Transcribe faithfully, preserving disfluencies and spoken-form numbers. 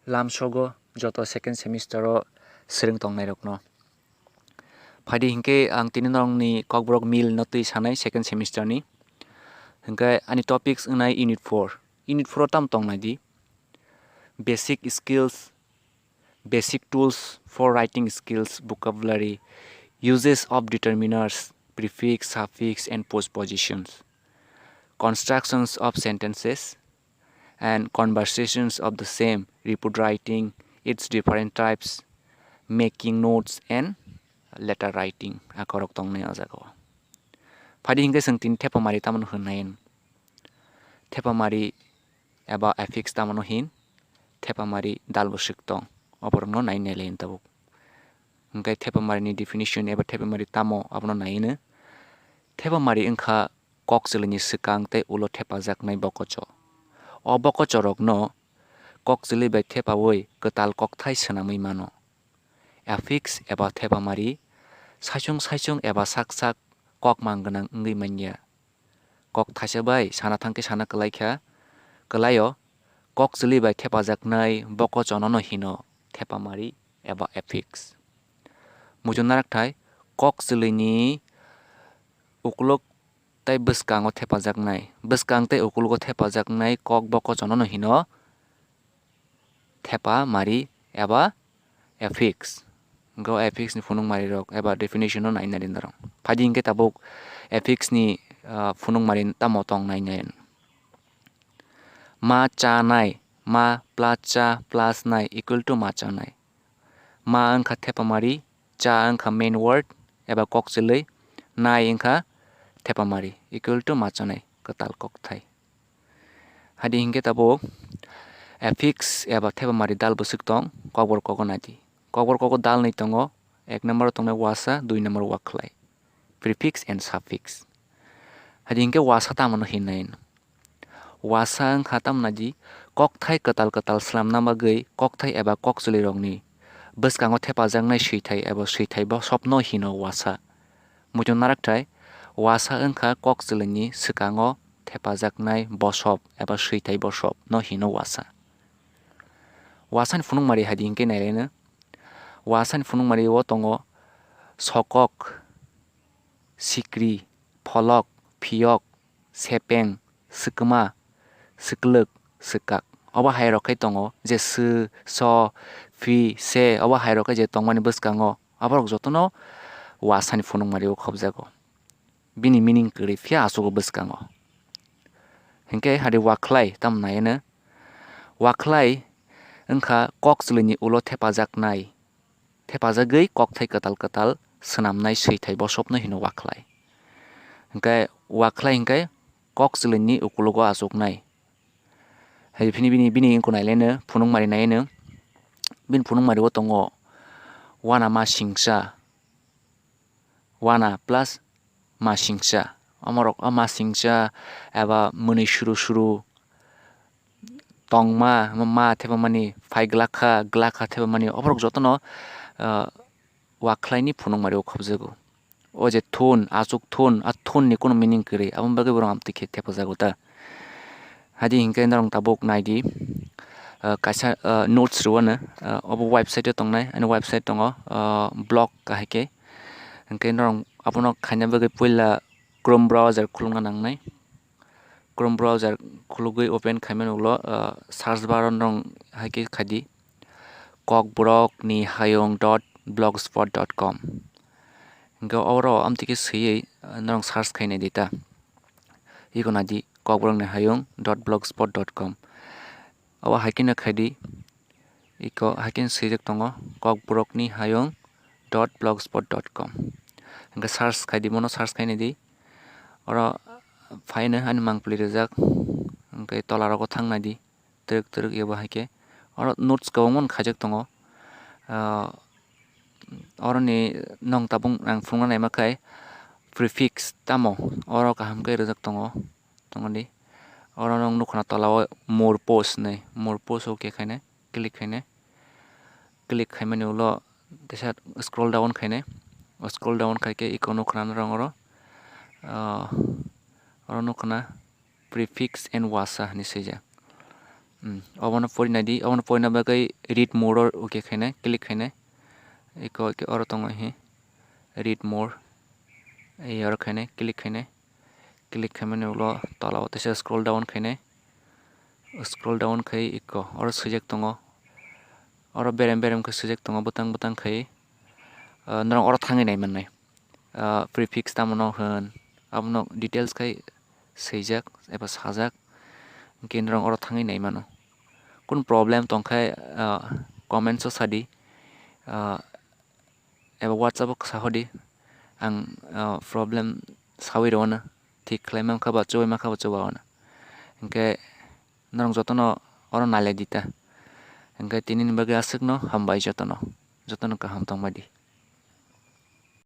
lamsogo joto second semester o swrwng tongnairokno. Phaidi hinkhe ang tini norokni Kokborok meal no twi sanai second semester ni. Hinkhe ani topics wngnai unit four. Unit four o tamo tongnai di? Basic skills, basic tools for writing skills, vocabulary, uses of determiners, prefix, suffix, and postpositions, constructions of sentences, and conversations of the same, report writing, its different types, making notes, and letter writing. Akorok tongnai o jaga o. Phaidi hinkhe chwng tini thepamari tamo hwnwi? Thepamari eba affix tamo hin? Thepamari dalbwswk tong, oborokno nai nailai tabuk. Hinkhe thepamari ni definition eba thepamari tamo abono nai hwno. Thepamari wngkha kokchwlwini swkang tei ulo thepajaknai bokocho. O bokochorokno kokchwlwi bai thepawi kwtal kokthai swnamwi mano. Affix eba thepamari saichung saichung eba sak sak kokmang gwnang wngwi manya. Kok thaisa bai sana thangkhe sana kwlai kha, kwlaio kokchwlwi bai thepajaknai bokochono no hino thepamari eba affix. Muchung narakthai kokchwlwini ukuluk tei bwskango thepajaknai, bwskang tei ukulugo thepajaknai kok bokochono no hino thepamari eba affix. Go affix ni phunukmari rok eba definition no nai nari norok. Phaidi hinkhe tabuk affix ni, ah, phunukmari tamo tong nai nai. Ma cha nai, ma plus cha plus nai equal to ma cha nai. Ma wngkha thepamari, cha wngkha main word eba kokchwlwi, nai wngkha thepamari equal to ma cha nai kwtal kokthai. Hadi hinkhe tabuk affix eba thepamari dal bwswk tong, kokbor kogo naidi. Kokbor kogo dal nwi tongo, ek number o tongnai wasa, dui number o wakhlai. Prefix and suffix. Hadi hinkhe wasa tamo no hinwi? Wasa wngkha tamo naidi, kokthai kwtal kwtal swnamna bagwi kokthai eba kokchwlwi rokni bwskango thepajaknai swithai eba swithai bosopno hino wasa. Muchung narakthai, wasa wngkha kokchwlwini swkango thepajaknai bosop eba swithai bosopno hino wasa. Wasani phunukmari hadi hinkhe nailaino. Wasani phunukmari o tongo sokok, sikri, pholok, phiyok, sepeng, swkma, swklwk, swkak. Obo hai rok khai tongo je sw, so, phi, se, obo hai rok khai je tongmani bwskango, aborok jotono wasani phunukmari o khobjago. Bini meaning kwrwi phiya achugo bwskango. Hinkhe hadi wakhlai tamo naieno? Wakhlai wngkha kokchwlwini ulo thepajaknai, thepajagwi kokthai kwtal kwtal swnamnai swithai bosopno hino wakhlai. Hinkhe wakhlai hinkhe kokchwlwini ukulogo achuknai. Hai phini bini, bini wngkha nailaino, phunukmari nailaino. Bini phunukmari o tongo wana ma singcha, wana plus ma singcha. Omorok o ma singcha eba mwnwi suru suru tongma, ma thepamani phai glak kha, glak kha thepamani, oborok jotono, ah, wakhlaini phunukmari o khobjago. O je thun, achuk thun, a thun ni kunu meaning kwrwi, aboni bagwi borok amtwi khe thepajago ta. Hadi hinkhe norok tabuk naidi, ah, kaisa, ah, notes rwano, ah, obo website o tongnai, ani website tongo, ah, blog kahai khe. Hinkhe norok abono khaina bagwi puila Chrome browser khulukna nangnai. Chrome browser khulugwi open khaimani ulo, ah, search bar o norok hai khe khaidi, kokborokni hayung dot blogspot dot com. Hinkhe oro amtwi khe swiwi, ah, norok search khainai di ta. Iko naidi, kokborokni hayung dot blogspot dot com. Obo hai kheno khaidi, iko hai kheno swijak tongo, kokborokni hayung dot blogspot dot com. Hinkhe search khaidi, bono search khainai di. Oro phaino ani mangpili rijak, hinkhe tola rogo thang naidi, twrwk twrwk ebo hai khe. Oro notes kwbangma no khaijak tongo. Ah, oroni nong tabuk ang phunukna naima khe prefix tamo oro kaham khe rijak tongo, tongo di. Oro nong nukha na tola o more post hinwi, more post o khe khainai, click khainai. Click khaimani ulo kisa scroll down khainai. O scroll down khai khe iko nukha na norok oro, ah, oro nukha na prefix and wasa hinwi swijak. Hmm, obono pori nai di, obono porina bagwi read more o okay khainai, click khainai. Eko, eko oro tongo he, read more. Ei oro khainai, click khainai. Click khaimani ulo tola o teisa scroll down khainai. Scroll down khai eko, oro swijak tongo. Oro berem berem khe swijak tongo, bwtang bwtang khai. Ah, norok oro thangwi nai mannai. Ah, prefix tamo no hwn, abono details khai swijak eba sajak. Hwnkhe norok oro thangwi nai mano. Kunu problem tongkhe, ah, comments o sadi. Ah, eba WhatsApp o sa hodi. Ang, ah, problem sawi rw na. Thik khlai mankha ba chubai mankha ba chuba o na. Hwnkhe norok jotono oro nailai di ta. Hwnkhe tinini bagwi aswkno hambai jotono. Jotono kaham tongbai di.